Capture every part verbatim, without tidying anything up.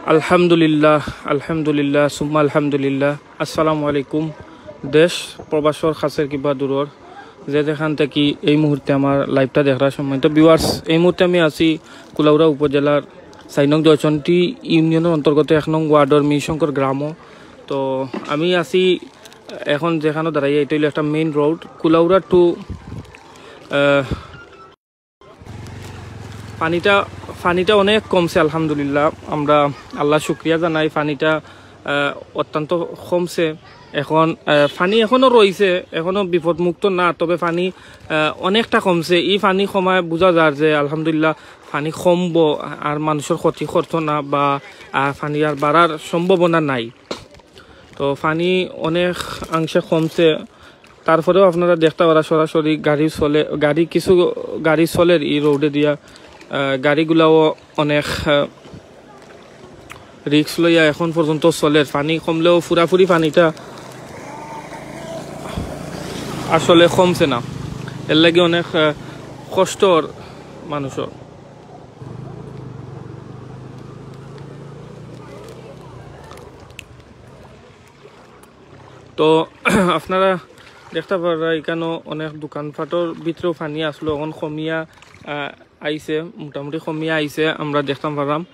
আলহামদুলিল্লাহ, আলহামদুলিল্লাহ, সুম্মা আলহামদুলিল্লাহ। আসসালামু আলাইকুম। দেশ প্রবাসর, কাছের কিবা দূরর, যে যেখান থাকি এই মুহূর্তে আমার liveটা দেখরা, সম্মানিত viewers, এই মুহূর্তে আমি আছি কুলাউড়া উপজেলার চার নং জয়চন্ডী ইউনিয়নের অন্তর্গত এক নং ওয়ার্ডর মিরশঙ্কর গ্রামো। তো আমি আছি এখন যেখানো দাঁড়াই, এটা হইলো একটা main road, কুলাউড়া to, আহ, পানিটা, পানিটা অনেক কমছে আলহামদুলিল্লাহ। আমরা আল্লাহ শুক্রিয়া জানাই, পানিটা, আহ, অত্যন্ত কমছে। এখন, আহ, পানি এখনো রইছে, এখনো বিপদমুক্ত না, তবে পানি, আহ, অনেকটা কমছে। এই পানি কমায় বুঝা যার যে আলহামদুলিল্লাহ পানি কমবো, আর মানুষর ক্ষতি করতো না বা, আহ, পানি আর বাড়ার সম্ভাবনা নাই। তো পানি অনেক অংশে কমছে, তারপরেও আপনারা দেখতা পারা সরাসরি গাড়ি চলে, গাড়ি কিছু গাড়ি চলের এই roadএ দিয়া, আহ, গাড়িগুলাও অনেক, আহ, risk লইয়া এখন পর্যন্ত চলের। পানি কমলেও পুরাপুরি পানিটা আসলে কমছে না, এর লাগি অনেক, আহ, কষ্টর মানুষর। তো আপনারা দেখতা পাররা, এখানো অনেক দোকানপাটর ভিতরেও পানি আসলো, এখন কমিয়া, আহ, আইছে, মোটামুটি কমিয়া আইছে, আমরা দেখতাম পারলাম।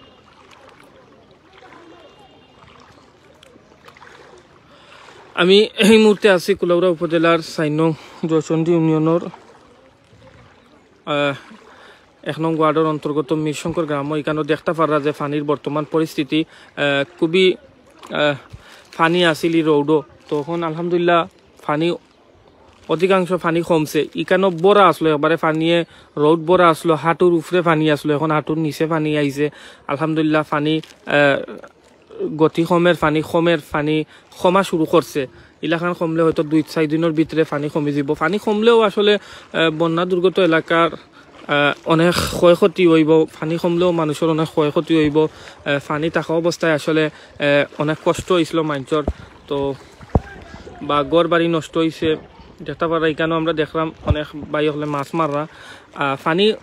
আমি এই মুহূর্তে আছি কুলাউড়া উপজেলার চার নং জয়চন্ডী ইউনিয়নর, আহ, এক নং ওয়ার্ডর অন্তর্গত মিরশঙ্কর গ্রামো। এখানো দেখতা পাররা যে পানির বর্তমান পরিস্থিতি, আহ, খুবই, আহ, পানি আছিল এই roadও। তো এখন আলহামদুলিল্লাহ পানি, অধিকাংশ পানি কমছে। এখানো ভরা আসলো, একবারে পানিয়ে road ভরা আসলো, হাঁটুর উপরে পানি আসলো, এখন হাঁটুর নিচে পানি আইছে। আলহামদুলিল্লাহ পানি, আহ, গতি কমের, পানি কমের, পানি কমা শুরু করছে। ইলাখান কমলে হয়তো দুই চার দিনর ভিতরে পানি কমি যাব। পানি কমলেও আসলে, আহ, বন্যা দুর্গত এলাকার, আহ, অনেক ক্ষয়ক্ষতি হইব। পানি কমলেও মানুষর অনেক ক্ষয়ক্ষতি হইব। আহ, পানি থাকা অবস্থায় আসলে, আহ, অনেক কষ্ট হইছিল মানুষর। তো বা ঘর বাড়ি নষ্ট হইছে, দেখতা পাররা এখানো আমরা দেখলাম অনেক ভাই হকলে মাছ মাররা। আহ, পানি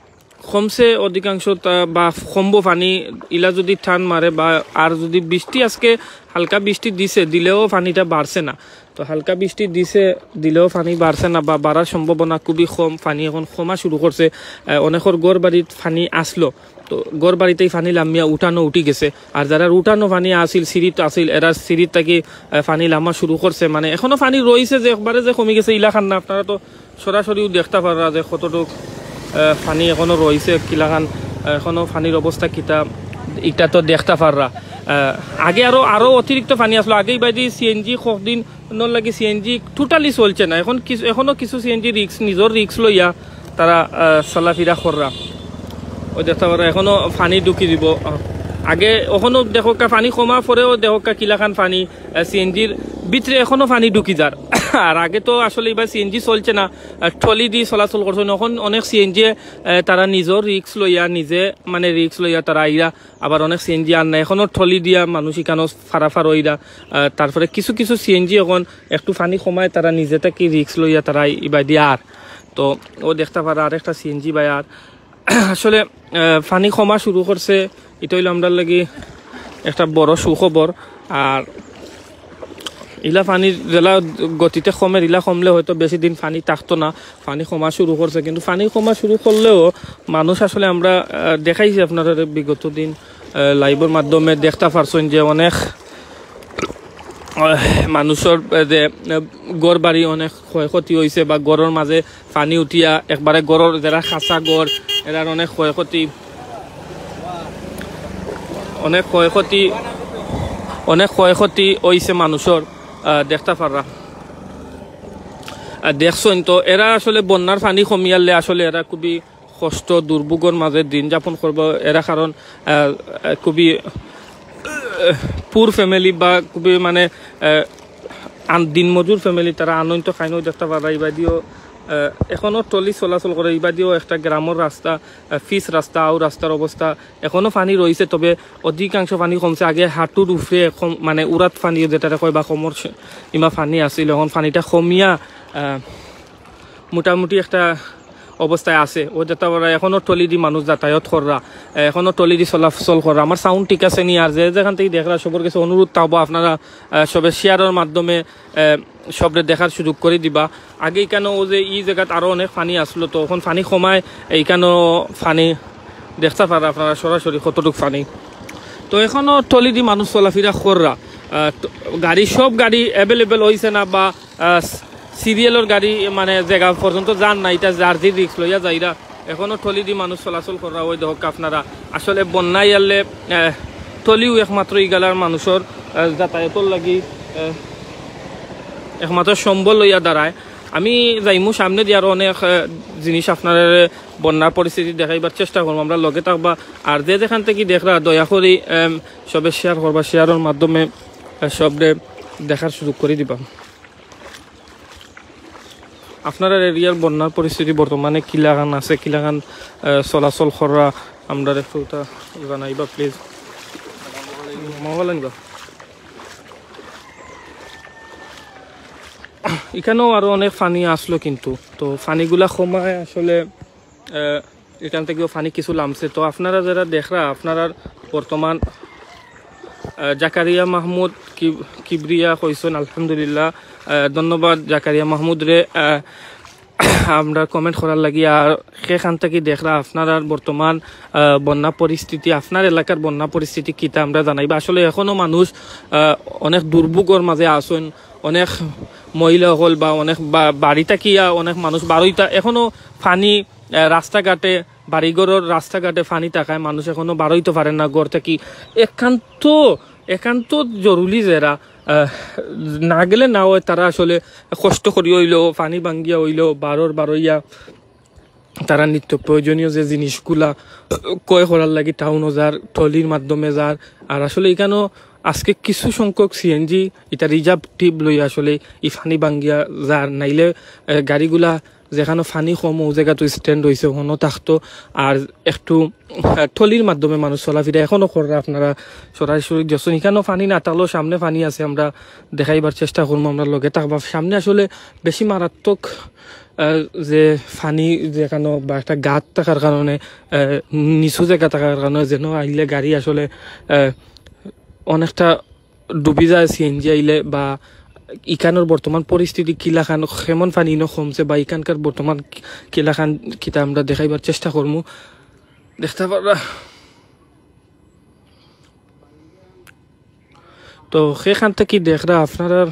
কমছে অধিকাংশ তা-, বা কমবো পানি, ইলা যদি টান মারে বা আর যদি বৃষ্টি, আজকে হালকা বৃষ্টি দিছে, দিলেও পানিটা বাড়ছে না। তো হালকা বৃষ্টি দিছে, দিলেও পানি বাড়ছে না বা বাড়ার সম্ভাবনা খুবই কম। পানি এখন কমা শুরু করছে। আহ, অনেকর ঘর বাড়িত পানি আসলো, তো ঘর বাড়িতেই পানি লামিয়া উঠানো উঠি গেছে। আর যারা উঠানো পানি আসিল, সিঁড়িত আসিল, এরা সিঁড়িত থাকি, আহ, পানি লামা শুরু করছে। মানে এখনো পানি রইছে যে একবারে যে কমি গেছে ইলাখান না। আপনারা তো সরাসরিও দেখতা পাররা যে কতটুক, আহ, পানি এখনো রইছে, কিলাখান, আহ, এখনো পানির অবস্থা কিতা, ইটা তো দেখতা পাররা। আহ, আগে আরো, আরো অতিরিক্ত পানি আসলো। আগে ইবাদি সিএনজি কদিনর লাগি সিএনজি totally চলছে না। এখন কিছু, এখনো কিছু সিএনজি risk, নিজর risk লইয়া তারা, আহ, চলাফিরা কররা। ওই দেখতা পাররা এখনো পানি ঢুকি দিব। আহ, আগে ওখানো দেখোক্কা পানি কমা পরেও দেখোক্কা কিলাখান পানি, আহ, সিএনজির ভিতরে এখনো পানি ঢুকি যার। আর আগে তো আসলে ইবাদি সিএনজি চলছে না, আহ, ট্রলি দি চলাচল করছে। এখন অনেক সিএনজি, আহ, তারা নিজর risk লইয়া, নিজে মানে risk লইয়া তারা আইরা। আবার অনেক সিএনজি আর না, এখনো ট্রলি দিয়া মানুষ ইখানো ফারাফার অইরা। আহ, তারপরে কিছু কিছু সিএনজি এখন একটু পানি কমায় তারা নিজে থাকি risk লইয়া তারা ইবাদি আর। তো ও দেখতা পাররা আরেকটা সিএনজি ভাই আর আসলে, আহ, পানি কমা শুরু করছে, ইটা অইলো আমরার লাগি একটা বড় সুখবর। আর ইলা পানির যেলা গতিতে কমের, ইলা কমলে হয়তো বেশি দিন পানি থাকতো না। পানি কমা শুরু করছে, কিন্তু পানি কমা শুরু করলেও মানুষ আসলে আমরা, আহ, দেখাইছি আপনারা বিগত দিন, আহ, liveর মাধ্যমে দেখতা পারছইন যে অনেক, আহ, মানুষর, আহ, যে, আহ, ঘর বাড়ি অনেক ক্ষয়ক্ষতি হইছে বা ঘরর মাঝে পানি উঠিয়া একবারে ঘরর যেরা খাসা ঘর, এরার অনেক ক্ষয়ক্ষতি, অনেক ক্ষয়ক্ষতি, অনেক ক্ষয়ক্ষতি হইছে মানুষর, আহ, দেখতা পাররা। আহ, দেখছইন তো, এরা আসলে বন্যার পানি কমিয়ারলে আসলে এরা খুবই কষ্ট দুর্ভোগর মাঝে দিন যাপন করবো এরা, কারণ, আহ, আহ, খুবই, আহ, poor family বা খুবই মানে, আহ, আন-, দিনমজুর family, তারা আনইন তো খাইনও দেখতা পাররা। ইবাদিও, আহ, এখনো ট্রলি চলাচল করে, ইবাদিও একটা গ্রামর রাস্তা, আহ, পিচ রাস্তা, আউ রাস্তার অবস্থা এখনো পানি রইছে, তবে অধিকাংশ পানি কমছে। আগে হাঁটুর উপরে কম, মানে উরাত পানি যেটারে কয় বা কমর সে-, ইমা পানি আছিল, এখন পানিটা কমিয়া, আহ, মোটামুটি একটা অবস্থায় আছে। ওই দেখতা পাররা এখনো ট্রলি দি মানুষ যাতায়াত কররা, এখনো ট্রলি দি চলাচল কররা। আমার সাউন্ড ঠিক আছে নি? আর যে যেখান থাকি দেখরা সবর গেছে অনুরোধ থাকবো আপনারা, আহ, সবে শেয়ারর মাধ্যমে, আহ, সবরে দেখার সুযোগ করি দিবা। আগে ইকানো ও যে ই জাগাত আরো অনেক পানি আসলো, তো অখন পানি কমায়, ইকানো পানি দেখতা পাররা আপনারা সরাসরি কতটুক পানি। তো এখনো ট্রলি দি মানুষ চলাফিরা কররা। আহ, তো গাড়ি, সব গাড়ি অ্যাভেলেবল হইছে না বা, আহ, সিরিয়ালর গাড়ি মানে জাগা পর্যন্ত যার না, ইটা যার যে রিস্ক লইয়া যাইরা। এখনো ট্রলি দি মানুষ চলাচল কররা। ওই দেখউক্কা আপনারা, আসলে বন্যায় আইলে, আহ, ট্রলিউ একমাত্র ইগালার মানুষর, আহ, যাতায়াতর লাগি, আহ, একমাত্র সম্বল লইয়া দাঁড়ায়। আমি যাইমু সামনে দি আরো অনেক, আহ, জিনিস আপনারারে বন্যার পরিস্থিতি দেখাইবার চেষ্টা করমু, আমরা লগে থাকবা। আর যে যেখান থাকি দেখরা দয়া করি, আম, সবে শেয়ার করবা, শেয়ারর মাধ্যমে, আহ, সবরে দেখার সুযোগ করি দিবা। আপনারার এরিয়ার বন্যার পরিস্থিতি বর্তমানে কিলাখান আছে, কিলাখান, আহ, চলাচল কররা, আমরারে একটু তা জানাইবা প্লিজ। মোবাইল আনবা। ইকানো আরো অনেক পানি আসলো কিন্তু, তো পানিগুলা কমায় আসলে, আহ, ইকান থাকিও পানি কিছু লামছে। তো আপনারা যেরা দেখরা, আপনারার বর্তমান, আহ, জাকারিয়া মাহমুদ কিব-, কিবরিয়া কইছইন, আলহামদুলিল্লাহ। আহ, ধন্যবাদ জাকারিয়া মাহমুদরে, আহ, আমরা কমেন্ট করার লাগি। আর যেখান থাকি দেখরা আপনারার বর্তমান, আহ, বন্যা পরিস্থিতি, আপনার এলাকার বন্যা পরিস্থিতি কিতা আমরা জানাইবা। আসলে এখনো মানুষ, আহ, অনেক দুর্ভোগর মাঝে আছইন, অনেক মহিলা অকল বা অনেক বা-, বাড়ি থাকিয়া অনেক মানুষ বারইতা, এখনো পানি, আহ, রাস্তাঘাটে, বাড়িঘরর রাস্তাঘাটে পানি থাকায় মানুষ এখনো বারইতো পারের না ঘর থাকি। একান্ত, একান্ত জরুরি যেরা, আহ, না গেলে না অয়, তারা আসলে কষ্ট করি অইলেও, পানি ভাঙ্গিয়া অইলেও, বারর বারইয়া তারা নিত্য প্রয়োজনীয় যে জিনিসগুলা ক্রয় করার লাগি টাউনো যার, ট্রলির মাধ্যমে যার। আর আসলে ইকানো আজকে কিছু সংখ্যক সিএনজি ইটা রিজার্ভ টিপ লইয়া আসলে ই পানি ভাঙ্গিয়া যার, নাইলে, আহ, গাড়িগুলা যেখানো পানি কম, ও জাগাত স্ট্যান্ড অইছে, অনো থাকতো। আর একটু, আহ, ট্রলির মাধ্যমে মানুষ চলাফিরা এখনো কররা। আপনারা সরাসরি দেখছইন, ইকানো পানি না থাকলেও সামনে পানি আছে, আমরা দেখাইবার চেষ্টা করমু, আমরা লগে থাকবা। সামনে আসলে বেশি মারাত্মক, আহ, যে পানি যেখানো বা একটা গাত থাকার কারণে, আহ, নিচু জাগা থাকার কারণে যেন আইলে গাড়ি আসলে, আহ, অনেকটা ডুবি যায় সিএনজি আইলে, বা ইকানোর বর্তমান পরিস্থিতি কিলাখান, কেমন পানি ইনো কমছে বা ইকানকার বর্তমান কি-, কিলাখান কিতা আমরা দেখাইবার চেষ্টা করমু। দেখতা পাররা। তো যেখান থাকি দেখরা আপনারার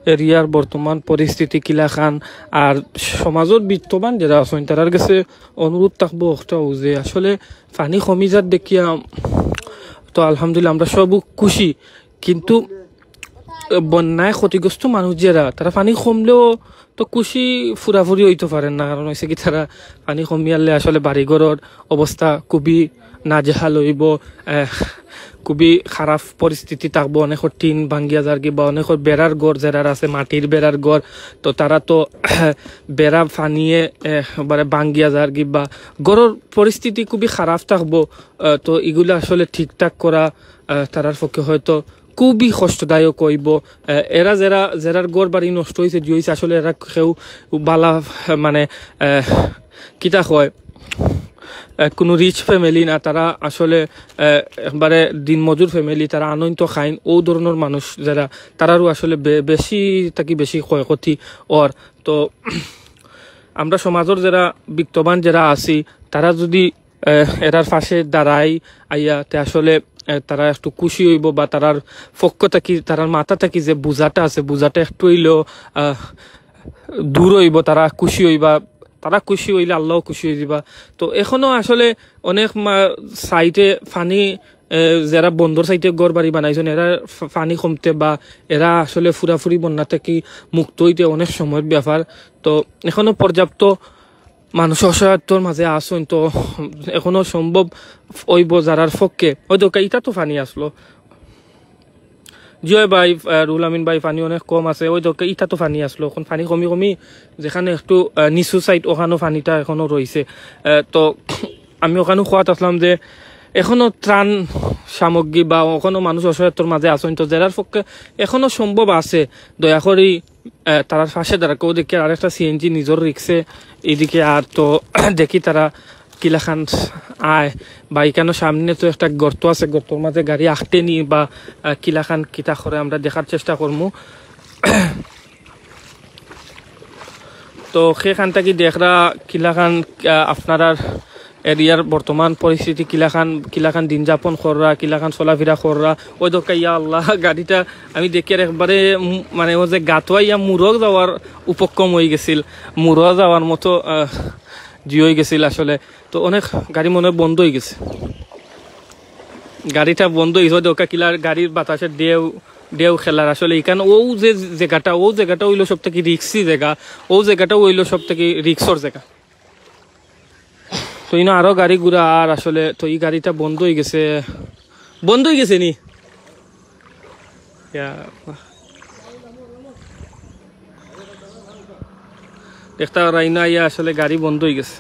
এরিয়ার বর্তমান পরিস্থিতি কিলাখান, আর সমাজর বিত্তবান যেরা আছইন তারার গেছে অনুরোধ থাকবো একটাউ যে আসলে পানি কমি যার দেখিয়া তো আলহামদুলিল্লাহ আমরা সব খুশি, কিন্তু বন্যায় ক্ষতিগ্রস্ত মানুষ যেরা, তারা পানি কমলেও তো খুশি পুরাপুরি অইতো পারের না, কারণ অইছে কি, তারা পানি কমিয়ালে আসলে বাড়িঘরর অবস্থা খুবই নাজেহাল অইবো। আহ, খুবই খারাপ পরিস্থিতি থাকবো, অনেকর টিন ভাঙ্গিয়া যারগি বা অনেকর বেড়ার ঘর যেরার আছে, মাটির বেড়ার ঘর, তো তারা তো বেড়া পানিয়ে একবারে ভাঙ্গিয়া যারগি বা ঘরর পরিস্থিতি খুবই খারাপ থাকবো। আহ, তো ইগুলা আসলে ঠিকঠাক করা, আহ, তারার পক্ষে হয়তো খুবই কষ্টদায়ক অইবো। আহ, এরা যেরা, যেরার ঘর বাড়ি নষ্ট অইছে, জি অইছে, আসলে এরা কেউ বালা, মানে, আহ, কিতা কয়, আহ, কুনু রিচ ফ্যামিলি না, তারা আসলে, আহ, একবারে দিনমজুর ফ্যামিলি, তারা আনইন তো খাইন, অউ ধরনর মানুষ যেরা, তারারও আসলে বে-, বেশি থাকি বেশি ক্ষয়ক্ষতি অর। তো আমরা সমাজর যেরা বিত্তবান যেরা আছি, তারা যুদি, আহ, এরার পাশে দাঁড়াই আইয়া, তে আসলে, আহ, তারা একটু খুশি অইবো বা তারার পক্ষ থাকি, তারার মাথা থাকি যে বুঝাটা আছে, বুঝাটা একটু অইলেও, আহ, দূর অইবো, তারা খুশি অইবা। তারা খুশি অইলে আল্লাও খুশি অইযিবা। তো এখনো আসলে অনেক মা-, সাইটে পানি, এ, যেরা বন্দর সাইটে ঘর বাড়ি বানাইছইন, এরা ফ-, পানি কমতে বা এরা আসলে পুরাপুরি বন্যা থাকি মুক্ত অইতে অনেক সময়র ব্যাপার। তো এখনো পর্যাপ্ত মানুষ অসহায়ত্বর মাঝে আছইন, তো এখনো সম্ভব অইবো যারার পক্ষে। ওই তো ইটা তো পানি আসলো। জি অয় ভাই, আহ, রুহুল আমিন ভাই, পানি অনেক কম আছে। ওই তো ইটা তো পানি আসলো, অখন পানি কমি কমি যেখানো একটু, আহ, নিচু সাইড, অখানো পানিটা এখনো রইছে। আহ, তো আমি অখানো কওয়াত আছলাম যে এখনো ত্রাণ সামগ্রী বা অখনো মানুষ অসহায়ত্বর মাঝে আছইন, তো যেরার পক্ষে এখনো সম্ভব আছে, দয়া করি, আহ, তারার পাশে দাঁড়াউক্কা। অউ দেখি আরেকটা সিএনজি নিজর রিক্সে ইদিকে আর। তো দেখি তারা কিলাখান আয় বা ইকানো সামনে তো একটা গর্ত আছে, গর্তর মাঝে গাড়ি আখটে নি বা, আহ, কিলাখান কিতা করে আমরা দেখার চেষ্টা করমু। তো সেখান থাকি দেখরা কিলাখান, আহ, আপনারার এরিয়ার বর্তমান পরিস্থিতি কিলাখান, কিলাখান দিন যাপন কররা, কিলাখান চলাফিরা কররা। অউ দেখউক্কা, ইয়া আল্লাহ, গাড়িটা আমি দেখিয়ার একবারে, উম, মানে, অউ যে গাতো আইয়া মুরগ যাওয়ার উপক্রম অইগেছিল, মুরগ যাওয়ার মতো, আহ, জি অইগেছিল আসলে। তো অনেক গাড়ি মনে অয় বন্ধ অইগেছে, গাড়িটা বন্ধ অইগেছে। অউ দেখউক্কা কিলা গাড়ির বাতাসে ঢেউ, ঢেউ খেলার। আসলে ইখান অউ যে জাগাটা, অউ জাগাটা অইলো সব থাকি রিক্সি জাগা, অউ জাগাটা অইলো সব থাকি রিক্সর জাগা। তো ইনো আরো গাড়ি ঘুরা আর আসলে তো ই গাড়িটা বন্ধ অইগেছে, বন্ধ অইগেছে নি? ইয়া, দেখতা পাররা ইনো আইয়া আসলে গাড়ি বন্ধ অইগেছে।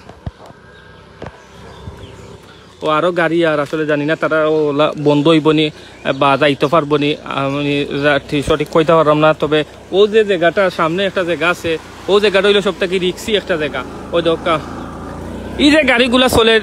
অউ আরো গাড়ি আর আসলে জানি না তারা অউলা বন্ধ অইবো নি বা যাইতো পারবো নি, আমি রা-, ঠিক সঠিক কইতা পাররাম না। তবে অউ যে জাগাটা সামনে একটা জাগা আছে, অউ জাগাটা অইলো সব থাকি রিক্সি একটা জাগা। অউ দেখউক্কা, ই যে গাড়িগুলা চলের,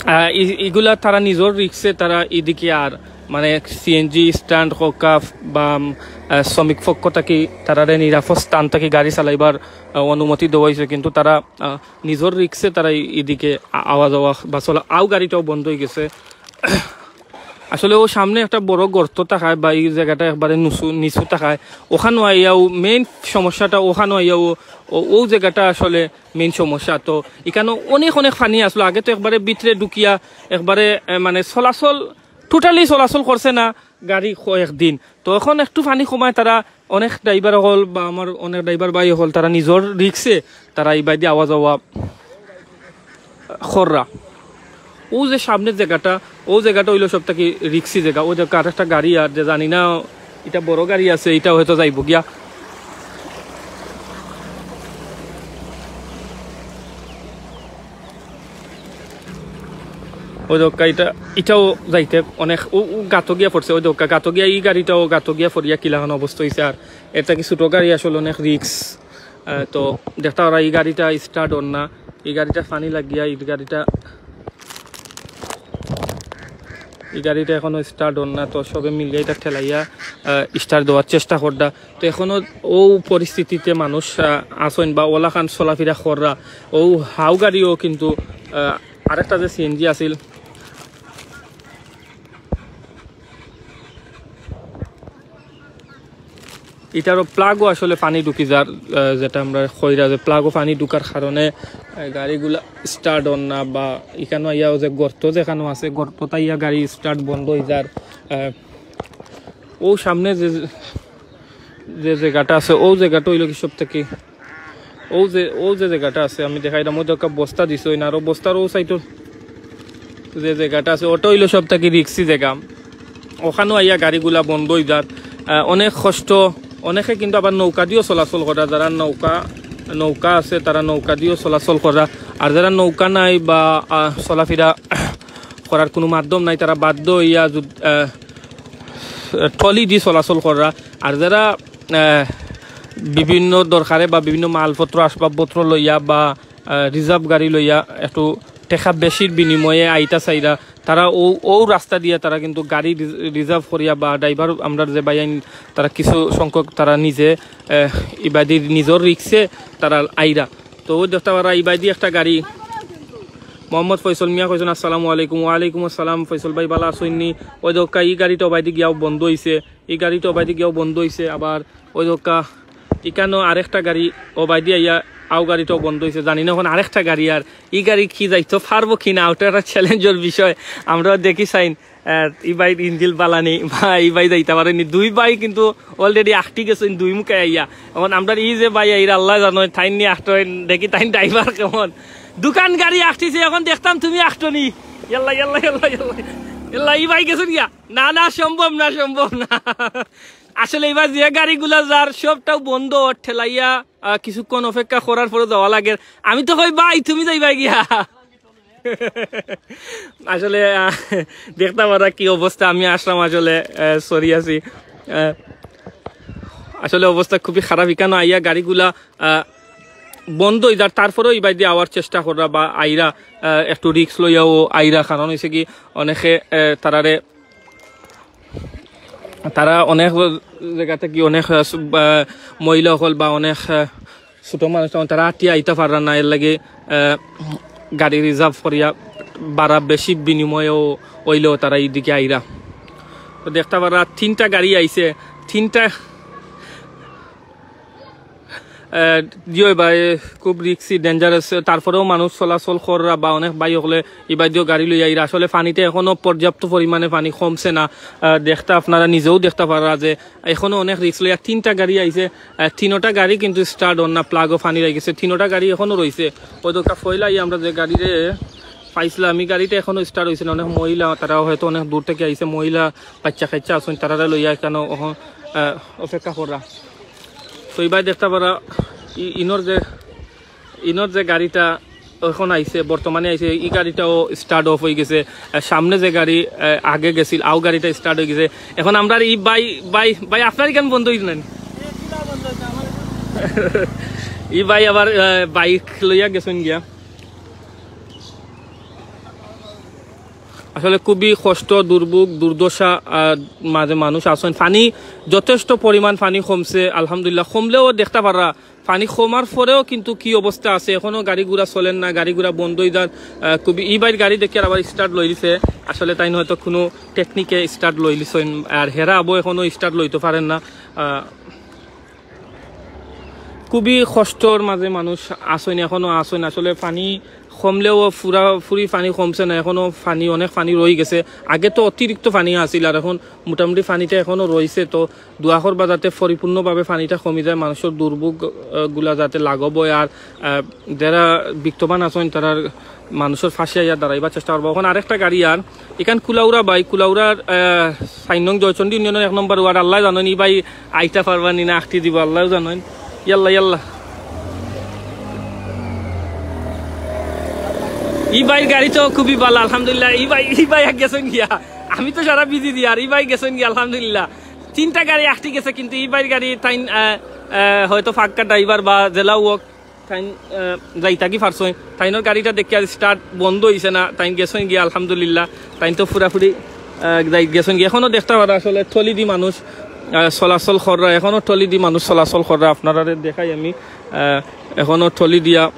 আহ, ই-, ইগুলা তারা নিজর রিক্সে তারা ইদিকে আর, মানে, সিএনজি স্ট্যান্ড কউক্কা বা, আহ, শ্রমিক পক্ষ থাকি তারারে নিরাপদ স্থান থাকি গাড়ি চালাইবার, আহ, অনুমতি দেওয়া অইছে, কিন্তু তারা, আহ, নিজর রিক্সে তারা ই-, ইদিকে আ-, আওয়া যাওয়া বা চলা, অউ গাড়িটাও বন্ধ অইগেছে। আসলে অউ সামনে একটা বড় গর্ত থাকায় বা ই জাগাটা একবারে নুচু, নিচু থাকায় অখানো আইয়াও মেইন সমস্যাটা, অখানো আইয়াও অউ, অউ জাগাটা আসলে মেইন সমস্যা। তো ইখানো অনেক অনেক পানি আছলো, আগে তো একবারে ভিতরে ঢুকিয়া একবারে, এ, মানে চলাচল, totally চলাচল করছে না গাড়ি কয়েকদিন। তো অখন একটু পানি কমায় তারা অনেক ড্রাইভার অকল বা আমার অনেক ড্রাইভার ভাই অকল তারা নিজর রিক্সে তারা ইবায়দি আওয়া যাওয়া কররা। অউ যে সামনের জাগাটা, অউ জাগাটা অইলো সব থাকি রিক্সি জাগা। অউ দেখউক্কা আরেকটা গাড়ি আর যে জানি না, ইটা বড় গাড়ি আছে, ইটা হয়তো যাইবো গিয়া। অউ দেখউক্কা ইটা, ইটাও যাইতে অনেক অউ, অউ গাতো গিয়া পড়ছে। অউ দেখউক্কা গাতো গিয়া, ই গাড়িটাও গাতো গিয়া পড়িয়া কিলাখান অবস্থা অইছে। আর এর থাকি ছোট গাড়ি আসলে অনেক রিক্স। আহ, তো দেখতা পাররা ই গাড়িটা স্টার্ট অর না, ই গাড়িটা পানি লাগিয়া, ই গাড়িটা, ই গাড়িটা এখনো স্টার্ট অর না। তো সবে মিলিয়া ইটা ঠেলাইয়া, আহ, স্টার্ট দেওয়ার চেষ্টা কররা। তো এখনো অউ পরিস্থিতিতে মানুষ, আহ, আছইন বা অলাখান চলাফিরা কররা। অউ হাউ গাড়িও কিন্তু, আহ, আরেকটা যে সিএনজি আছিল, ইটারও প্লাগও আসলে পানি ঢুকি যার, আহ, যেটা আমরা কইরা যে প্লাগও পানি ঢুকার কারণে, আহ, গাড়িগুলা স্টার্ট অর না বা ইখানো আইয়াও যে গর্ত যেখানো আছে, গর্তত আইয়া গাড়ি স্টার্ট বন্ধ অই যার। আহ, অউ সামনে যে, যে জাগাটা আছে, অউ জাগাটা অইলো কি সব থাকি অউ যে, অউ যে জাগাটা আছে, আমি দেখাইরাম, অউ দেখউক্কা বস্তা দিছে, অউ না, আরো বস্তার অউ সাইডর যে জাগাটা আছে, ওটা অইলো সব থাকি রিক্সি জাগা। অখানো আইয়া গাড়িগুলা বন্ধ অই যার। আহ, অনেক কষ্ট, অনেকে কিন্তু আবার নৌকা দিও চলাচল কররা, যারা নৌকা, নৌকা আছে, তারা নৌকা দিও চলাচল কররা। আর যারা নৌকা নাই বা, আহ, চলাফিরা করার কুনু মাধ্যম নাই, তারা বাধ্য অইয়া যুদ-, আহ, ট্রলি দি চলাচল কররা। আর যারা, আহ, বিভিন্ন দরকারে বা বিভিন্ন মালপত্র, আসবাবপত্র লইয়া বা, আহ, রিজার্ভ গাড়ি লইয়া একটু টেকা বেশির বিনিময়ে আইতা চাইরা, তারা অউ, অউ রাস্তা দিয়া তারা কিন্তু গাড়ি রি-, রিজার্ভ করিয়া বা ড্রাইভার আমরার যে ভাইয়াইন, তারা কিছু সংখ্যক তারা নিজে, আহ, ইবাদি নিজর রিক্সে তারা আইরা। তো অউ দেখতা পাররা ইবাদি একটা গাড়ি, মোহাম্মদ ফয়সল মিয়া কইছইন, "আসসালামু আলাইকুম।" "ওয়ালাইকুম আসসালাম।" "ফয়সল ভাই, ভালা আছইন নি?" অউ দেখউক্কা, ই গাড়িটা ওবায়দি গিয়াও বন্ধ অইছে, ই গাড়িটা ওবায়দি গিয়াও বন্ধ অইছে। আবার অউ দেখউক্কা, ইখানো আরেকটা গাড়ি ওবায়দি আইয়া, আউ গাড়িটাও বন্ধ অইছে। জানি না অখন আরেকটা গাড়ি আর ই গাড়ি কি যাইতো পারবো কি না, ওটা একটা চ্যালেঞ্জর বিষয়। আমরা দেখি চাইন, আহ, ই ভাইর ইঞ্জিল বালানি বা ই ভাই যাইতা পারে নি। দুই ভাই কিন্তু already আখটি গেছইন দুই মুখে আইয়া। অখন আমরার ই যে ভাই আইরা আল্লায় জানইন, তাইন নি আখটইন, দেখি তাইন ড্রাইভার কেমন। দুখান গাড়ি আখটিছে, অখন দেখতাম তুমি আখটো নি। ইয়াল্লা, ইয়াল্লা, ইয়াল্লা, ইয়াল্লা। ইয়াল্লা, ই ভাই গেছইন গিয়া। না, না, সম্ভব না, সম্ভব না। আসলে ইবার যে গাড়িগুলা যার সবটাউ বন্ধ, ঠেলাইয়া, আহ, কিছুক্ষণ অপেক্ষা করার পরে যাওয়া লাগের। আমি তো কই, "ভাই, তুমি যাইবায় গিয়া।" আসলে আহ, দেখতা পারা কি অবস্থা, আমি আসলাম আসলে সরি আছি। আহ, আসলে অবস্থা খুবই খারাপ। ইকানো আইয়া গাড়িগুলা আহ, বন্ধ অই যার, তারপরেও ইবাদি আওয়ার চেষ্টা কররা বা আইরা আহ, একটু রিস্ক লইয়াও আইরা, কারণ হইছে কি অনেকে আহ, তারারে তারা অনেক জায়গা থাকি অনেক আহ, সু- আহ, মহিলা অকল বা অনেক আহ, ছোট মানুষ তখন তারা আটিয়া আইতা পাররা না, এর লাগি আহ, গাড়ি রিজার্ভ করিয়া ভাড়া বেশি বিনিময়েও অইলেও তারা এইদিকে আইরা। তো দেখতা পাররা তিনটা গাড়ি আইছে, তিনটা আহ, জি অয় ভাই, খুব রিস্কি, ডেঞ্জারাস। তারপরেও মানুষ চলাচল কররা বা অনেক ভাই অকলে ইবাদিও গাড়ি লইয়া আইরা। আসলে পানিতে এখনো পর্যাপ্ত পরিমাণে পানি কমছে না। আহ, দেখতা আপনারা নিজেও দেখতা পাররা যে এখনো অনেক রিস্ক লইয়া তিনটা গাড়ি আইছে। আহ, তিনোটা গাড়ি কিন্তু স্টার্ট অর না, প্লাগও পানি রয়ে গেছে, তিনোটা গাড়ি এখনো রইছে। ওই দোকা ফইলাই আমরা যে গাড়িরে পাইছিলাম, এই গাড়িটা এখনো স্টার্ট হইছে না। অনেক মহিলা, তারা হয়তো অনেক দূর থেকে আইছে, মহিলা বাচ্চা কাচ্চা আছইন, তারারে লইয়া এখানো অহ- আহ, অপেক্ষা কররা। তো ইবায় দেখতা পাররা ই- ইনোর যে ইনোর যে গাড়িটা এখন আইছে, বর্তমানে আইছে, এই গাড়িটাও স্টার্ট অফ হয়ে গেছে। আহ, সামনে যে গাড়ি আহ, আগে গেছিল, আও গাড়িটা স্টার্ট হয়ে গেছে। এখন আমরা এই ভাই ভাই ভাই আপনার এখানে বন্ধ হইল না? এই ভাই আবার আহ, বাইক লইয়া গেছেন গিয়া। আসলে খুবই কষ্ট, দুর্ভোগ, দুর্দশা আহ, মাঝে মানুষ আছেন। পানি যথেষ্ট পরিমাণ পানি কমছে, আলহামদুলিল্লাহ। কমলেও দেখতা পাররা পানি কমার পরেও কিন্তু কি অবস্থা আছে, এখনো গাড়ি ঘোড়া চলেন না, গাড়ি ঘোড়া বন্ধ হয়ে যার। আহ, খুবই ই ভাইর গাড়ি দেখি আবার স্টার্ট লই দিছে। আসলে তাইন হয়তো কোনো টেকনিকে স্টার্ট লই দিছেন, আর হেরা আবো এখনো স্টার্ট লইতে পারেন না। আহ, খুবই কষ্টর মাঝে মানুষ আছইন, এখনো আছইন। আসলে পানি কমলেও পুরা পুরি পানি কমছে না, এখনো পানি, অনেক পানি রয়ে গেছে। আগে তো অতিরিক্ত পানি আছিল, আর এখন মোটামুটি পানিটা এখনো রয়েছে। তো দোয়া করবা যাতে পরিপূর্ণভাবে পানিটা কমি যায়, মানুষের দুর্ভোগ আহ, গুলা যাতে লাঘব হয়। আর আহ, যারা বিত্তবান আছেন, তারা মানুষের পাশে আইয়া দাঁড়াইবার চেষ্টা করবো। এখন আরেকটা গাড়ি আর এখান কুলাউড়া ভাই, কুলাউড়ার আহ, চার নং জয়চন্ডী ইউনিয়নের এক নম্বর ওয়ার্ড। আল্লাহ জানেন ই ভাই আইতা পারবা নি না, আখটি দিব, আল্লাহ জানেন। ইয়াল্লা ইয়াল্লা। ই ভাইর গাড়ি তো খুবই ভালো, আলহামদুলিল্লাহ। ই ভাই ই ভাই এক গেছেন গিয়া, আমি তো সারা বিজি দিয়ার, ই ভাই গেছেন গিয়া, আলহামদুলিল্লাহ। তিনটা গাড়ি আখটি গেছে, কিন্তু ই ভাইর গাড়ি তাইন আহ, আহ, হয়তো ফাক্কা ড্রাইভার বা জেলা হোক, তাইন আহ, যাইতা কি পারছইন। তাইনর গাড়িটা দেখি আর স্টার্ট বন্ধ হইছে না, তাইন গেছেন গিয়া, আলহামদুলিল্লাহ। তাইন তো পুরাপুরি আহ, যাই গেছেন গিয়া। এখনো দেখতা পাররা আসলে ট্রলি দি মানুষ আহ, চলাচল কররা, এখনো ট্রলি দি মানুষ চলাচল কররা। আপনারারে দেখাই আমি, আহ, এখনো ট্রলি দিয়া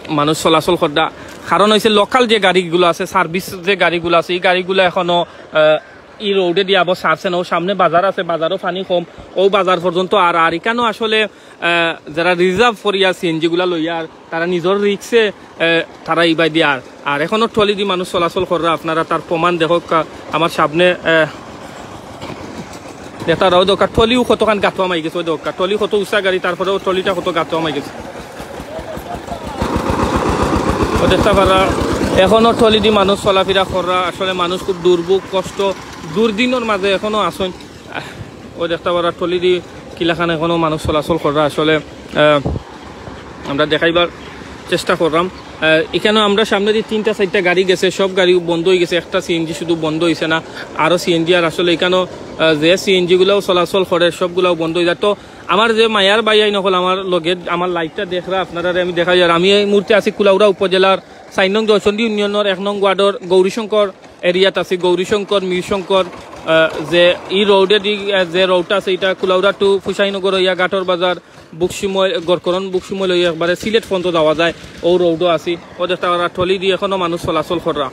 মানুষ চলাচল কররা। কারণ হইছে লোকাল যে গাড়িগুলো আছে, সার্ভিস যে গাড়িগুলো আছে, এই গাড়িগুলো এখনো আহ, ই রোডে দিয়া আবার ছাড়ছে না। ও সামনে বাজার আছে, বাজারও পানি কম, ও বাজার পর্যন্ত। আর আর এখানেও আসলে আহ, যারা রিজার্ভ করিয়া সিএনজি গুলা লইয়া আর তারা নিজের রিক্সে তারা ইবাই দিয়া আর আর এখনো ট্রলি দি মানুষ চলাচল কররা। আপনারা তার প্রমাণ দেখউক্কা, আমার সামনে আহ, দেখতা পাররা ওই দোকা ট্রলিও কতখান গাতো হামাই গেছে, ওই দোকা ট্রলি কত উঁচা গাড়ি, তারপরেও ট্রলিটা কত গাতো হামাই গেছে। ও দেখতা পাররা এখনো ট্রলি দি মানুষ চলাফেরা কররা। আসলে মানুষ খুব দুর্ভোগ কষ্ট দুর্দিনের মাঝে এখনো আছইন। আহ, ও দেখতা পাররা ট্রলি দি কিলাখান এখনো মানুষ চলাচল কররা। আসলে আহ, আমরা দেখাইবার চেষ্টা করলাম। আহ, এখানে আমরা সামনে দি তিনটা চাইরটা গাড়ি গেছে, সব গাড়ি বন্ধ হয়ে গেছে, একটা সিএনজি শুধু বন্ধ হয়েছে না, আরো সিএনজি। আর আসলে এখানেও আহ, যে সিএনজি গুলাও চলাচল করে সবগুলাও বন্ধ হয়ে যায়। তো আমার যে মায়ার ভাই আইন হকল আমার লগে আমার লাইভটা দেখরা, আপনারারে আমি দেখাই। আর আমি এই মুহূর্তে আছি কুলাউড়া উপজেলার চার নং জয়চন্ডী ইউনিয়নের এক নং ওয়ার্ডর গৌরীশঙ্কর এরিয়াত আছি। গৌরীশঙ্কর, মিরশঙ্কর, আহ, যে এই রোডে দি আহ, যে রোডটা আছে, এটা কুলাউড়া টু ফুসাইনগর হইয়া ঘাটর বাজার, বুকশিমল, গড়করণ বুকশিমল হইয়া একবারে সিলেট পর্যন্ত যাওয়া যায়। ও রোডও আছি, ও দেখতা পাররা ট্রলি দি এখনো মানুষ চলাচল কররা।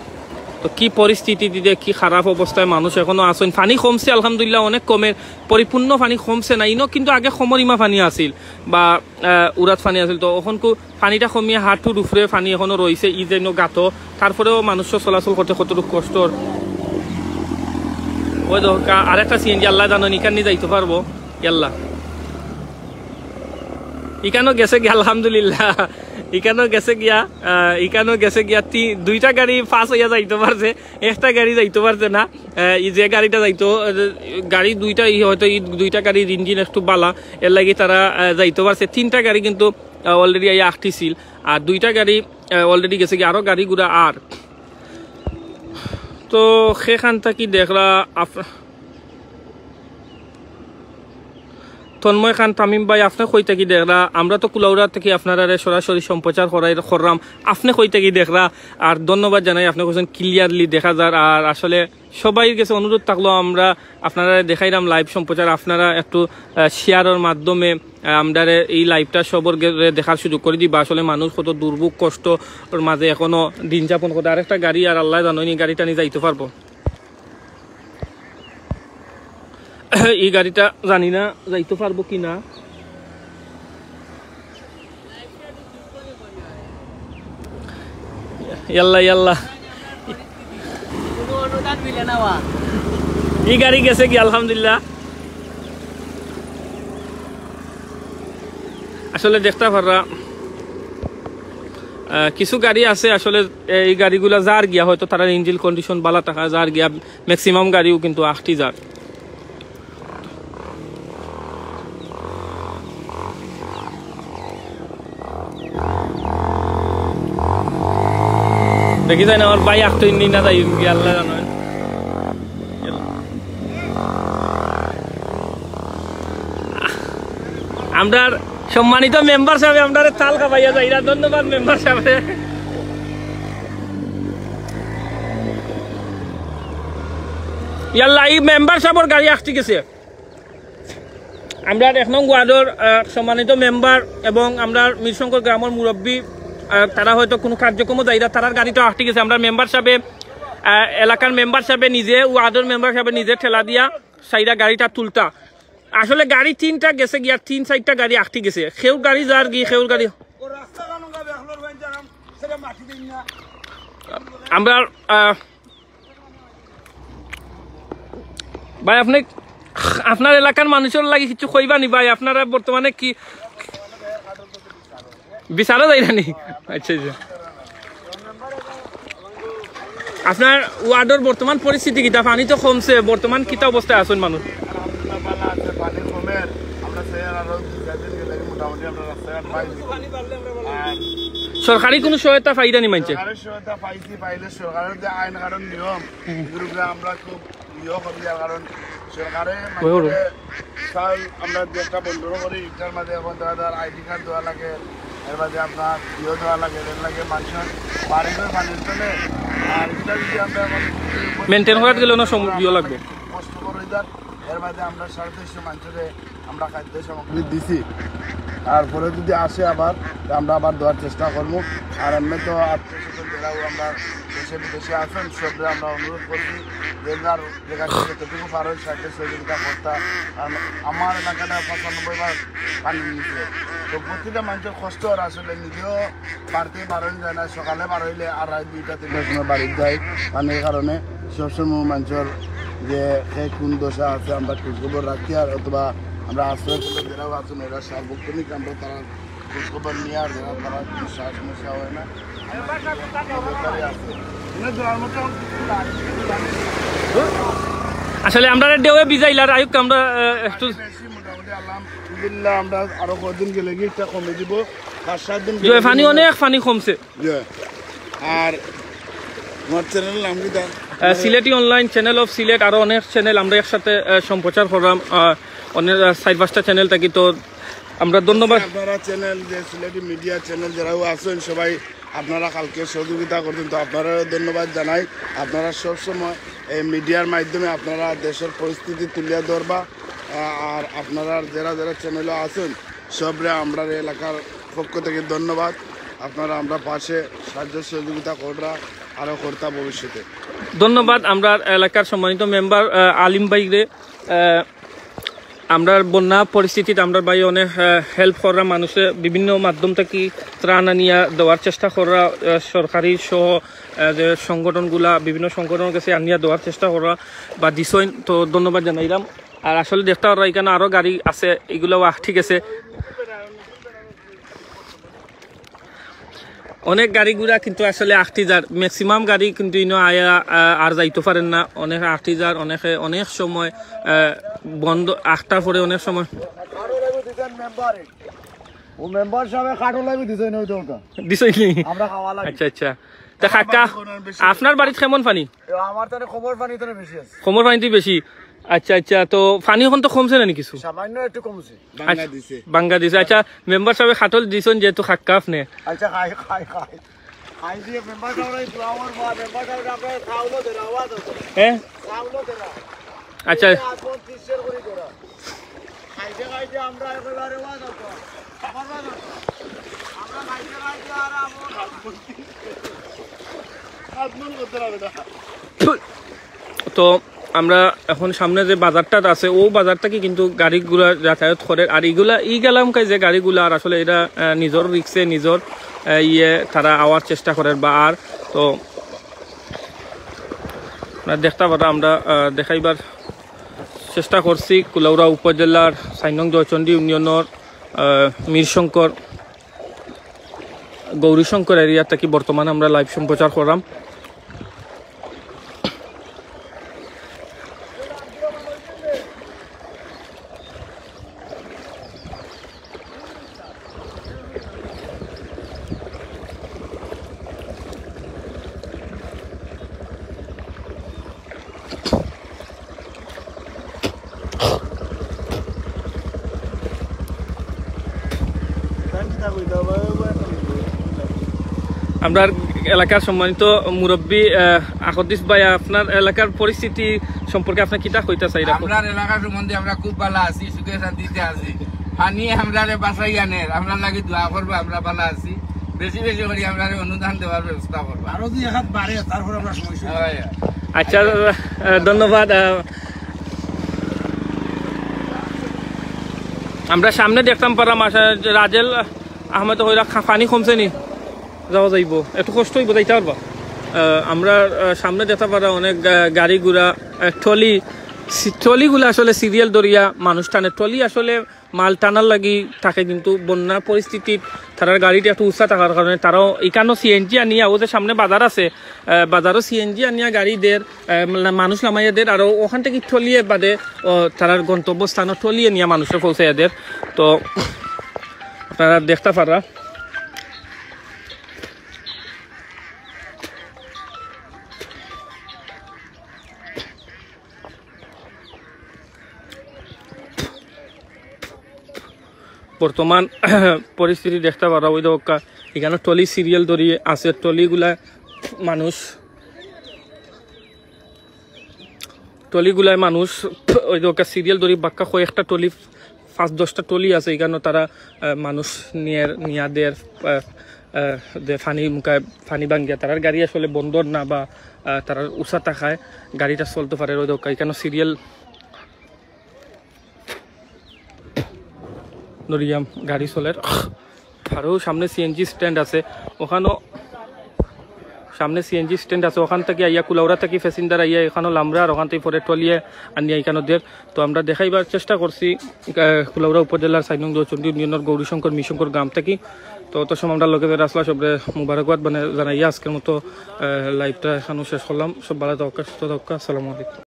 তো কি পরিস্থিতি দিতে, কি খারাপ অবস্থায় মানুষ এখনো আছইন। পানি কমছে আলহামদুলিল্লাহ, অনেক কমের, পরিপূর্ণ পানি কমছে না। ইনো কিন্তু আগে কমর ইমা পানি আছিল বা আহ, উড়াত পানি আছিল, তো এখন কু পানিটা কমিয়া হাঁটুর উপরে পানি এখনো রইছে। ই যেন গাতো, তারপরেও মানুষ চলাচল করতে কতটুকু কষ্ট। ওই দেখো কা- আরেকটা সিএনজি, আল্লাহ জানো ইখান নি যাইতে পারবো। ইয়াল্লা, ইখানো গেছে গিয়া আলহামদুলিল্লাহ। ইখানো গেছে গিয়া আহ, ইখানো গেছে গিয়া তি- দুইটা গাড়ি পাস হইয়া যাইতে পারছে, একটা গাড়ি যাইতে পারছে না। আহ, এই যে গাড়িটা যাইতো আহ, গাড়ি দুইটা ই হয়তো এই দুইটা গাড়ির ইঞ্জিন একটু বালা, এর লাগি তারা আহ, যাইতে পারছে। তিনটা গাড়ি কিন্তু অলরেডি আইয়া আটকিছিল। আর দুইটা গাড়ি অলরেডি গেছে কি আরও গাড়ি ঘোড়া। আর তো সেখান থাকি দেখরা আপ-, তন্ময় খান তামিম ভাই, আপনি কই থাকি দেখরা? আমরা তো কুলাউড়া থাকি আপনারারে সরাসরি সম্প্রচার করাই করলাম, আপনি কই থাকি দেখরা? আর ধন্যবাদ জানাই, আপনি কইছেন ক্লিয়ারলি দেখা যার। আর আসলে সবাইর গেছে অনুরোধ থাকলো, আমরা আপনারা দেখাইলাম লাইভ সম্প্রচার, আপনারা একটু শেয়ারের মাধ্যমে আহ, আমরারে এই লাইভটা সবর গে-, দেখার সুযোগ করে দিবা। আসলে মানুষ কত দুর্ভোগ কষ্টর মাঝে এখনো দিন যাপন করে। আরেকটা গাড়ি আর আল্লাহ জানোনি গাড়িটা নিয়ে যাইতে পারবো। এই গাড়িটা জানি না যাইতে পারবো কি না। ইয়াল্লা, ইয়াল্লা। কোনো অনুদান মিলে না বা। এই গাড়ি গেছে কি, আলহামদুলিল্লাহ। আসলে দেখতে পাররা, আহ, কিছু গাড়ি আছে আসলে এই গাড়িগুলা যার গিয়া হয়তো তারা ইঞ্জিন কন্ডিশন ভালা থাকা যার গিয়া, ম্যাক্সিমাম গাড়িও কিন্তু আখটি যার। দেখি যাই না, আমার ভাই আখটি নি না যাই, আল্লাহ জানো। আমরার সম্মানিত মেম্বার সাহেব আমরারে তাল খাবাইয়া যাইরা, ধন্যবাদ মেম্বার সাহেব। ইয়াল্লা, এই মেম্বার সাহেবর গাড়ি আখটি গেছে। আমরার এক নং ওয়ার্ডর, আহ, সম্মানিত মেম্বার এবং আমরার মিরশঙ্কর গ্রামর মুরব্বী, আহ, তারা হয়তো কোনো কার্যক্রমে যাইরা, তারার গাড়িটা আটকে গেছে। আমরার মেম্বার সাহেবে, আহ, এলাকার মেম্বার সাহেবে নিজে, ওয়ার্ডর মেম্বার সাহেবে নিজে ঠেলা দিয়া সাইরা গাড়িটা তুলতা। আসলে গাড়ি তিনটা গেছে গিয়া, তিন চাইরটা গাড়ি আটকে গেছে। কেউর গাড়ি যার গি, কেউর গাড়ি। আমরা, আহ, ভাই, আপনি, আপনার এলাকার মানুষর লাগি কিছু কইবা নি ভাই? আপনারা বর্তমানে কি বিচারো যাইরা নি? আচ্ছা, আচ্ছা। আপনার ওয়ার্ডর বর্তমান পরিস্থিতি কিতা? পানি তো কমছে, বর্তমান কিতা অবস্থায় আছেন মানুষ? আলহামদুলিল্লাহ, ভালো আছে, পানি কমের। আমরা চাই আরো দুই চার দিন গেলে মোটামুটি আমরা রাস্তাঘাট পাই। আর সরকারি কোনো সহায়তা পাইরা নি মানষে? সরকারের সহায়তা পাইছি, পাইলে সরকারের যে আইন কানুন নিয়ম, এগুলো আমরা খুব ইয়ে করি, যার কারণ সরকারে ওই ওই। মানে চাউল আমরা যে একটা বন্ধ করি, এটার মাঝে এখন দেখা যায় আইডি কার্ড দেওয়া লাগে, এর মাঝে আপনার ইয়ে দেওয়া লাগে, এর লাগে মানুষের বাড়ি ঘর পানির তলে। আর এটা যদি আমরা এখন মেইনটেইন করার গেলে না সময় ইয়ে লাগবে। কষ্ট করে যার, এর মাঝে আমরা সাড়ে তিনশো মানুষের আমরা খাদ্য সামগ্রী দিছি। তারপরে যদি আসে আবার, তে আমরা আবার দেওয়ার চেষ্টা করবো। আর এমনি তো আত্মীয় স্বজন যারাও আমরা দেশে বিদেশে আছেন, সবরে আমরা অনুরোধ করছি যে যার যেখান থেকে যতটুকু পারেন সাহায্য সহযোগিতা করতা। কারণ আমার এলাকাটা পঁচানব্বই ভাগ পানির নিচে। তো প্রতিটা মানুষের কষ্ট আর আসলে নিজেও বাড়িতে বারোই যায় না, সকালে বারোইলে আর রাত দুইটা তিনটার সময় বাড়ির যায় পানির কারণে। সবসময় মানুষের যে কে কোন দশা আছে আমরা খোঁজখবর রাখি, আর অথবা আমরা আশ্রয় কেন্দ্র যারাও আছেন এরা সার্বক্ষণিক আমরা তারা খোঁজখবর নিয়ে আর যারা তারা কোনো সা-, সমস্যা হয় না। আমরা এই ব্যাপারে আছি। এনে দেওয়ার মতো এখন কিছু নাই, কিছু জানি না। আসলে আমরা ঢেউয়ে ভিজাইলার আয়ুক আমরা, আহ, একটু বেশি মোটামুটি আলহামদুলিল্লাহ আমরা আরো কয়দিন গেলে গিয়ে এটা কমে দিব। পাঁচ সাত দিন জয় পানি অনেক পানি কমছে। জয়। আর আমার চ্যানেল নাম কি তার? আহ, Sylheti online, channel of Sylhet, আরো অনেক চ্যানেল আমরা একসাথে, আহ, সম্প্রচার করলাম। আহ, অনেক, আহ, চার পাঁচটা চ্যানেল থাকি, তো আমরা ধন্যবাদ। আপনারা চ্যানেল যে সিলেটি মিডিয়া চ্যানেল যারাও আছেন সবাই আপনারা কালকে সহযোগিতা করছেন, তো আপনারা ধন্যবাদ জানাই। আপনারা সবসময় এই মিডিয়ার মাধ্যমে আপনারা দেশের পরিস্থিতি তুলিয়া ধরবা। আহ, আর আপনারা যারা যারা চ্যানেলে আছেন সবরে আমরা এলাকার পক্ষ থেকে ধন্যবাদ। আপনারা আমরা পাশে সাহায্য সহযোগিতা কররা আরও করতা ভবিষ্যতে। ধন্যবাদ আমরা এলাকার সম্মানিত মেম্বার, আহ, আলিম ভাইরে। আহ, আমরার বন্যা পরিস্থিতিত আমরার ভাই অনেক, আহ, হেল্প কররা, মানুষে বিভিন্ন মাধ্যম থাকি ত্রাণ আনিয়া দেওয়ার চেষ্টা কররা, আহ, সরকারি সহ, আহ, যে সংগঠনগুলা, বিভিন্ন সংগঠনের কাছে আনিয়া দেওয়ার চেষ্টা কররা বা দিছইন, তো ধন্যবাদ জানাইলাম। আর আসলে দেখতে পাররা এখানো আরো গাড়ি আছে, এগুলাও আহ, ঠিক আছে। অনেক গাড়ি ঘোড়া কিন্তু আসলে আটকি যার, ম্যাক্সিমাম গাড়ি কিন্তু ইনো আয়া, আহ, আর যাইতো পারের না, অনেক আটকি যার, অনেকে অনেক সময়, আহ, বন্ধ, আটটার পরে অনেক সময়। ও মেম্বার সাবে খাটো লাগি দিছইন ওই দরকার। দিছইন নি? আমরা খাওয়া লাগে। আচ্ছা, আচ্ছা। তা খাক্কা, আপনার বাড়িত কেমন পানি? এ, আমার তানে কোমর পানি তানে বেশি আছে। কোমর পানিতেই বেশি। আচ্ছা, আচ্ছা। তো পানি অখন তো কমছে না নি কিছু? সামান্য একটু কমছে। আচ্ছা, বাংলা দিছে। বাংলা দিছে। আচ্ছা, মেম্বার সাবে খাটল দিছইন যেহেতু খাক্কা আপনে। আচ্ছা, খাই, খাই, খাই। খাই দিয়ে মেম্বার সাবে দোয়া করবা, মেম্বার সাবে আমরা চাউলও দেরা, আওয়াজ আছে। হ্যাঁ? চাউলও দেরা। আচ্ছা। এই আগুন কিসের করি করা? খাইতে খাইতে আমরা একেবারে ওয়া যাবো। আমরা খাইতে খাইতে আর আমরা তো আমরা এখন সামনে যে বাজারটা আছে, ও বাজার থাকি কিন্তু গাড়ি ঘোড়া যাতায়াত করে। আর ইগুলা, ই গেলাম কাই যে গাড়িগুলা আর আসলে এরা, আহ, নিজর রিক্সে, নিজর, আহ, ইয়ে তারা আওয়ার চেষ্টা করে বা আর তো আমরা দেখতা পারা, আমরা, আহ, দেখাইবার চেষ্টা করছি কুলাউড়া উপজেলার চার নং জয়চণ্ডী ইউনিয়নর, আহ, মিরশঙ্কর, গৌরীশঙ্কর এরিয়া থাকি বর্তমানে আমরা লাইভ সম্প্রচার করাম। আমরার এলাকার সম্মানিত মুরব্বী, আহ, আকদিস ভাই, আপনার এলাকার পরিস্থিতি সম্পর্কে আপনি কিতা কইতা চাইরা? আমরার এলাকা সম্বন্ধে আমরা খুব ভালা আছি, সুখে শান্তিতে আছি। পানি আমরারে বাঁচাই আনের, আমরার লাগি দোয়া করবা, আমরা ভালা আছি। বেশি বেশি করি আমরারে অনুদান দেওয়ার ব্যবস্থা করবা। আরো দুই এক হাত বাড়ে, তারপর আমরা সময় সুযোগ। হয়, হয়। আচ্ছা, আহ, ধন্যবাদ। আহ, আমরা সামনে দেখতাম পারা মাসা-, রাজেল আহমেদ কইরা খা-, পানি কমছে নি? যাওয়া যাইবো, একটু কষ্ট অইবো, যাইতা পারবা। আহ, আমরা, আহ, সামনে দেখতা পারা অনেক গা-, গাড়ি ঘোড়া, আহ, ট্রলি, সি-, ট্রলিগুলা আসলে সিরিয়াল ধরিয়া মানুষ টানে। ট্রলি আসলে মাল টানার লাগি থাকে, কিন্তু বন্যার পরিস্থিতিত তারার গাড়িটা একটু উঁচা থাকার কারণে তারাও ইকানো সিএনজি আনিয়া, ও যে সামনে বাজার আছে, আহ, বাজারও সিএনজি আনিয়া গাড়ি দের, আহ, মা-, মানুষ লামাইয়া দের, আর ওখান থাকি ট্রলিয়ে বাদে, ও, তারার গন্তব্যস্থানও ট্রলিয়ে নিয়া মানুষরে পৌঁছাইয়া দের। তো আপনারা দেখতা পারা। বর্তমান পরিস্থিতি দেখতা পারা, ওই দেখউক্কা, ইকানো ট্রলি সিরিয়াল ধরি আছে, ট্রলিগুলা মানুষ, ট্রলিগুলায় মানুষ, ওই দেখউক্কা সিরিয়াল ধরি বাক্কা কয়েকটা ট্রলি, পাঁচ দশটা ট্রলি আছে, ইকানো তারা, আহ, মানুষ নিয়ার, নিয়া দের, আহ, আহ, দে পানি মুখায়, পানি ভাঙ্গিয়া, তারার গাড়ি আসলে বন্দর না বা, আহ, তারার উঁচা থাকায় গাড়িটা চলতো পারে, ওই দেখউক্কা, ইকানো সিরিয়াল ধরিয়া গাড়ি চলের। আরও সামনে সিএনজি স্ট্যান্ড আছে, ওখানো সামনে সিএনজি স্ট্যান্ড আছে, ওখান থাকি আইয়া কুলাউড়া থাকি প্যাসেঞ্জার আইয়া এখানো লামরা, আর ওখান থাকি পরে ট্রলিয়ে আনিয়া এখানো দের। তো আমরা দেখাইবার চেষ্টা করছি, আহ, কুলাউড়া উপজেলার চার নং জয়চণ্ডী ইউনিয়নর গৌরীশঙ্কর মিশঙ্কর গ্রাম থাকি। তো অত সময় আমরার লগে যারা আছলা সবরে মুবারকবাদ মানে জানাইয়া আজকের মতো, আহ, লাইভটা এখানো শেষ করলাম। সব ভালা থাকউক্কা, সুস্থ থাকউক্কা। আসসালামু আলাইকুম।